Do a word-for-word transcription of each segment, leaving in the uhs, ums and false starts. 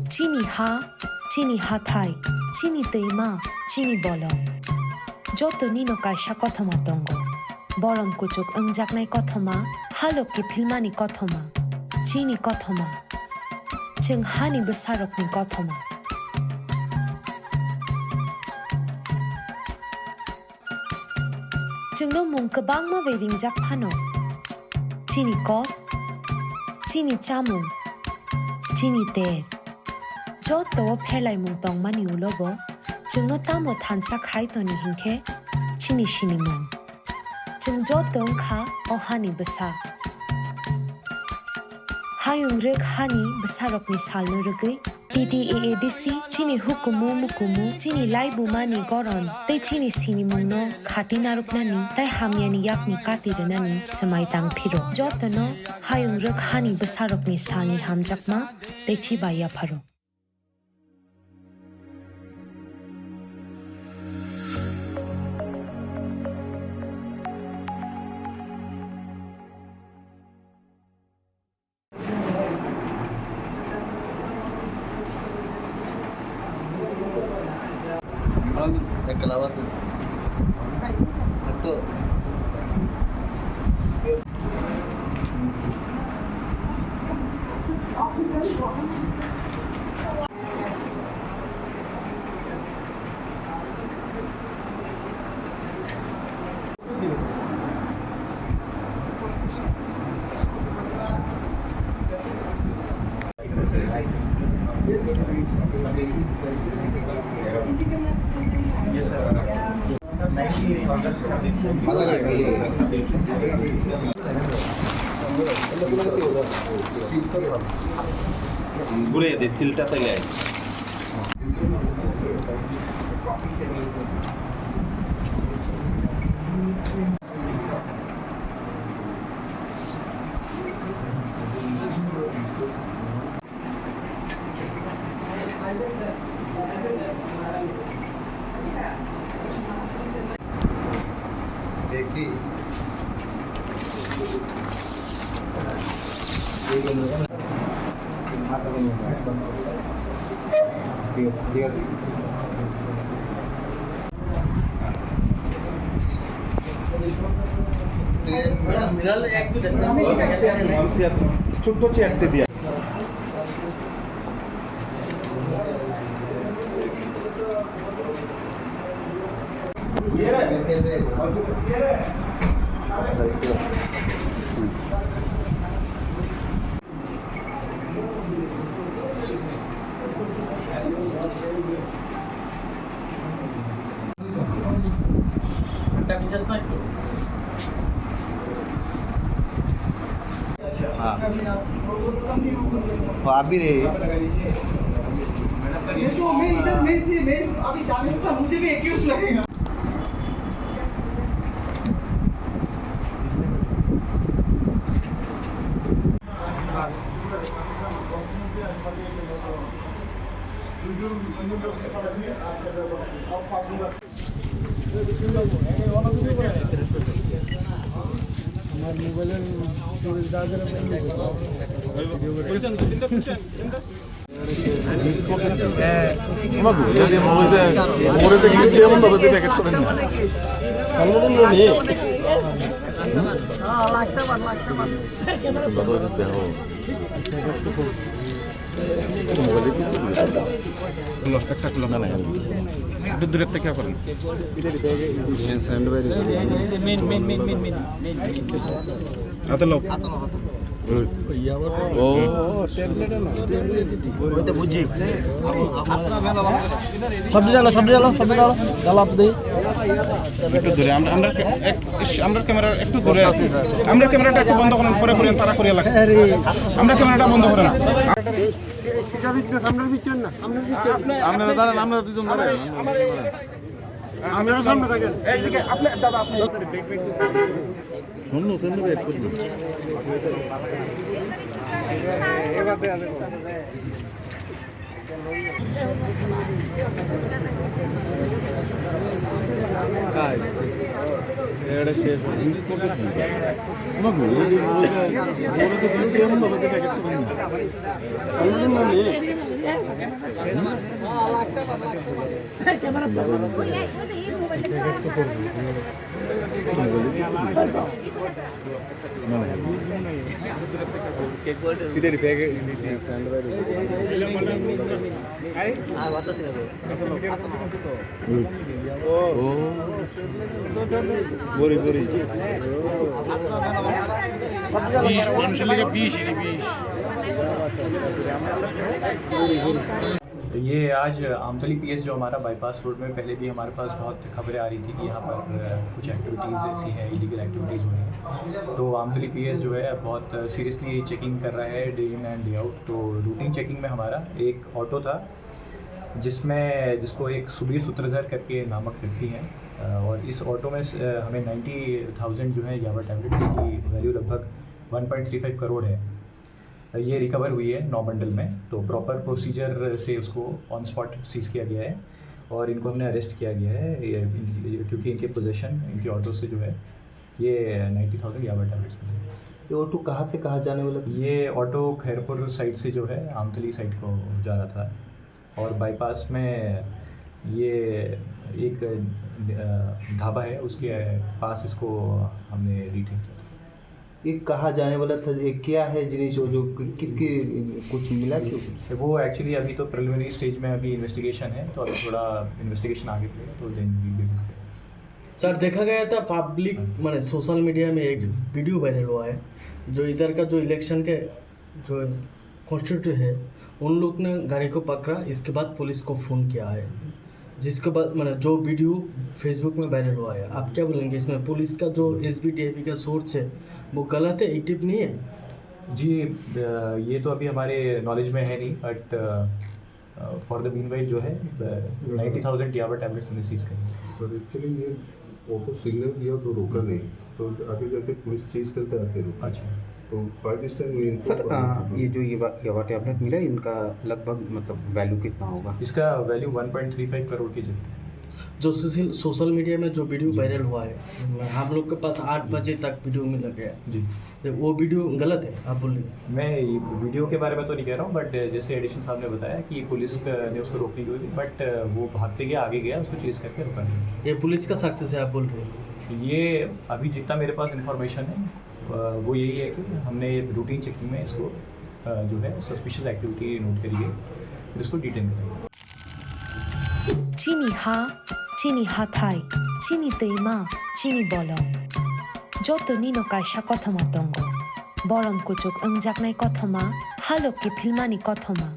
Chini ha, chini hathai, chini twima, chini bolong. Joto nino kaisa kothoma tongo. Borom kuchuk wngjaknai kothoma, halok kiphilmani kothoma. Chini kothoma. Chwng hani bwsarokni kothoma. Chwngno mung kwbangma bai ringjak phano. Chini kok, chini chamung, chini ter. Joto o pherlaimung tongmani ulo bo chwngno tamo thansa khai toni hinkhe chini sinimung. Chwng joto wngkha o hani bwsa. Hayung rwk hani bwsarokni salno rwgwi T T A A D C chini hukumu mukumu, chini laibumani goron tei chini sinimungno khati narwknani tei hamyani yakni kati rwnani swmai tang phiro. Jotono hayung rwk hani bwsarokni salni hamjakma tei chiba yapharo. ঘুরে দে সিলটা তাই। ছোট্ট চেয়ারতে দিয়া। हाँ। तो आप भी रहे। ये तो मैं इधर में थे, मैं अभी जाने से मुझे भी एक्यूज लगेगा। আমার মোবাইলের স্টোরেজ চার্জার। ওমা গো, যদি মোবাইলে, মোবাইলে গিফট দিয়ে এমন ভাবে দিয়ে প্যাকেট করেন না। ভালো করে দেখো। মোবাইলে কি করে? লো, একটা লো। না, না, একটু দূরের থেকে করেন। মেন, মেন, মেন, মেন, মেন, মেন, মেন। হাতে লো। ও, ট্যাবলেট না। ওই তো বুঝি। সবজি ডালো, সবজি ডালো, সবজি ডালো। ডালো আপনি। একটু দূরে, আমরা, আমরা এক, ইস, আমরা ক্যামেরা একটু দূরে আছি। আমরা ক্যামেরাটা একটু বন্ধ করেন, পরে করিয়েন, তারা করিয়া লাগে। আরে। আমরা ক্যামেরাটা বন্ধ করে না। আপনারা দাঁড়ান, আপনারা দুজন দাঁড়ান। আপনারা সামনে থাকেন। এইদিকে, আপনি, দাদা, আপনি। শোন না, কেন রে, একটু না। এটা শেষ। না গো, ওই যে, ওই যে, ওরা তো কিন্তু এমন ভাবে দেখে একটু না। বিষ, মানুষের লেগে বিষ, এটি বিষ। ये आज आमतली पीएस, जो हमारा बाईपास रोड में, पहले भी हमारे पास बहुत खबरें आ रही थी कि यहाँ पर, अ, कुछ एक्टिविटीज़ ऐसी हैं, इलीगल एक्टिविटीज़ हो रही हैं। तो आमतली पीएस जो है, बहुत सीरियसली चेकिंग कर रहा है day in and day out. तो रूटीन चेकिंग में हमारा एक ऑटो था, जिसमें, जिसको एक सुबीर सूत्रधर करके नामक व्यक्ति हैं, अ, और इस ऑटो में, अ, हमें नाइन्टी थाउजेंड जो है याबा टैबलेट, इसकी वैल्यू लगभग one point three five crore है, ये रिकवर हुई है नौ बंडल में। तो प्रॉपर प्रोसीजर से उसको ऑन स्पॉट सीज किया गया है और इनको हमने अरेस्ट किया गया है, ये, क्योंकि इनके पोजीशन, इनके ऑटो से जो है, ये नाइन्टी थाउजेंड याबा टैबलेट्स मिले। ये ऑटो कहाँ से कहाँ जाने वाला था? ये ऑटो खैरपुर साइड से जो है, आमतली साइड को जा रहा था। और बाईपास में ये एक, अ, ढाबा है, उसके पास इसको हमने डिटेन किया था। ये कहाँ जाने वाला था? ये क्या है जिनिस, वो जो कि-, किसकी, कुछ मिला कि? वो एक्चुअली अभी तो प्रिलिमिनरी स्टेज में अभी इन्वेस्टिगेशन है, तो अभी थोड़ा इन्वेस्टिगेशन आगे बढ़ेगा, तो देन वी विल। सर, देखा गया था पब्लिक, माने सोशल मीडिया में एक वीडियो वायरल हुआ है, जो इधर का जो इलेक्शन के जो कॉन्स्टिट्यूट है, उन लोग ने गाड़ी को पकड़ा, इसके बाद पुलिस को फ़ोन किया है, जिसके बाद, माने, जो वीडियो फेसबुक में वायरल हुआ है, आप क्या बोलेंगे इसमें? पुलिस का जो एसबी डीआईबी का सोर्स है, वो गलत है, एक्टिव नहीं है? जी, अ, ये तो अभी हमारे नॉलेज में है नहीं, बट, अ, अ, फॉर द मीनवाइल जो है, अ, नाइन्टी थाउजेंड याबा टैबलेट्स हमने सीज करी है। सर, एक्चुअली ये ऑटो सिग्नल दिया तो रोका नहीं, तो आगे जाके पुलिस चेज करके आके रोका। अच्छा। तो by this time we inform sir, कर अ, देते हैं। ये जो ये वा-, याबा टैबलेट मिला, इनका लगभग, मतलब, वैल्यू कितना होगा? इसका value one point three five crore के चलते हैं। जो सोशल, सोशल मीडिया में जो वीडियो जी। वायरल हुआ है, हम लोग के पास आठ जी। बजे तक वीडियो मिल गया। जी। तो वो वीडियो गलत है, आप बोल रहे हैं। मैं ये वीडियो के बारे में तो नहीं कह रहा हूँ, बट जैसे एडिशनल साहब ने बताया कि पुलिस का, ने उसको रोकने की कोशिश की, बट वो भागते गया, आगे गया, उसको चेज करके रुका नहीं। ये पुलिस का सक्सेस है, आप बोल रहे हैं। ये अभी जितना मेरे पास इन्फॉर्मेशन है, अ, वो यही है कि हमने रूटीन चेकिंग में इसको, अ, जो है, सस्पिशियस एक्टिविटी नोट करी है, फिर इसको डिटेन करेंगे। Chini ha, chini hathai, chini twima, chini bolong. Joto nino kaisa kothoma tongo. Borom kuchuk wngjaknai kothoma, halok kiphilmani kothoma.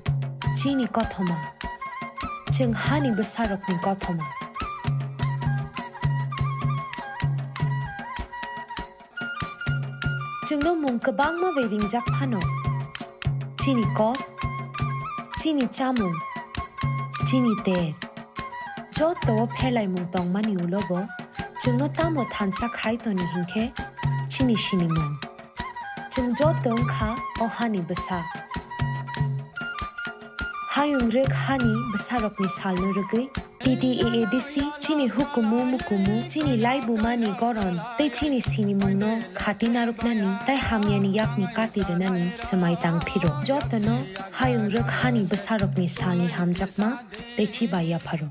Chini kothoma. Chwng hani bwsarokni kothoma. Chwngno mung kwbangma bai ringjak phano. Chini kok, chini chamung, chini ter. Joto o pherlaimung tongmani ulo bo chwngno tamo thansa khai toni hinkhe chini sinimung. Chwng joto wngkha o hani bwsa. Hayung rwk hani bwsarokni salno rwgwi T T A A D C chini hukumu mukumu, chini laibumani goron tei chini sinimungno khati narwknani tei hamyani yakni kati rwnani swmai tang phiro. Jotono hayung rwk hani bwsarokni salni hamjakma tei chiba yapharo.